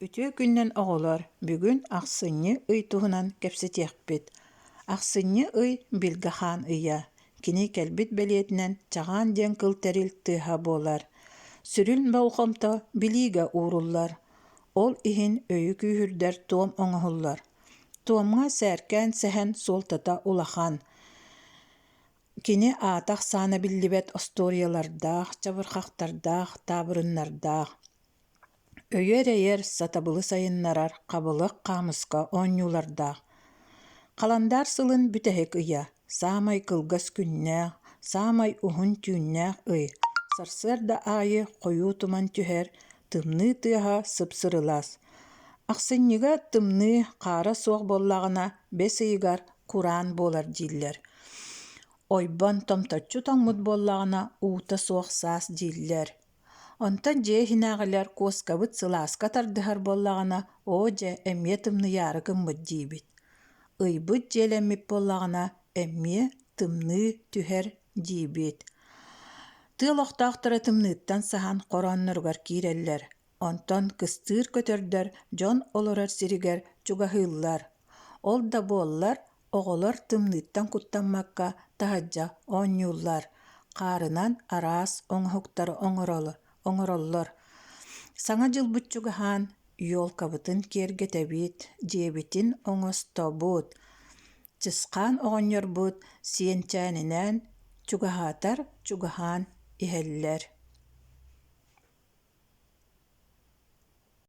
Үтүө күнүнэн оҕолор, бүгүн ахсынньы ый туһунан кэпсэтиэхпит. Ахсынньы ый Билгэ хаан ыйа. Кини кэлбит бэлиэтинэн чаҕаан диэн кыл тэрил тыаһа буолар. Сүрүн болҕомто билиигэ ууруллар. Ол иһин өйү күүһүрдэр туом оҥоһуллар. Туомҥа сээркээн сэһэн суолтата улахан. Кини аата-ахсаана биллибэт остуоруйалардаах, чабырҕахтардаах, таабырыннардаах. Өйү эрэйэр, сатабылы сайыннарар хабылык хаамыска оонньуулардаах. Халандаар сылын бүтэһик ыйа, саамай кылгас күннээх, саамай уһун түүннээх ый. Сарсыарда аайы хойуу туман түһэр, тымныы тыаһа сып-сырылас. Ахсынньыга тымныы хаара суох буоллаҕына, бэс ыйыгар кураан буолар дииллэр. Ойбон томточчу тоҥмут буоллаҕына, уута суох саас дииллэр. Онтон дьиэ иһинээҕилэр куоскабыт сылааска тардыһар буоллаҕына, оо дьэ, эмиэ тымныйаары гыммыт диибит. Ыйбыт дьиэлэммит буоллаҕына, эмиэ тымныы түһэр диибит. Тыа олохтоохторо тымныыттан саһан хороонноругар киирэллэр, онтон кыстыыр көтөрдөр дьон олорор сиригэр чугаһыыллар. Ол да буоллар, Оҕолор тымныыттан куттаммакка таһырдьа оонньууллар, хаарынан араас оҥоһуктары оҥороллор. Саҥа дьылбыт чугаһаан, елкабытын киэргэтэбит, дьиэбитин оҥостобут. Чысхаан оҕонньорбут сиэнчээнинээн чугаһаатар чугаһаан иһэллэр.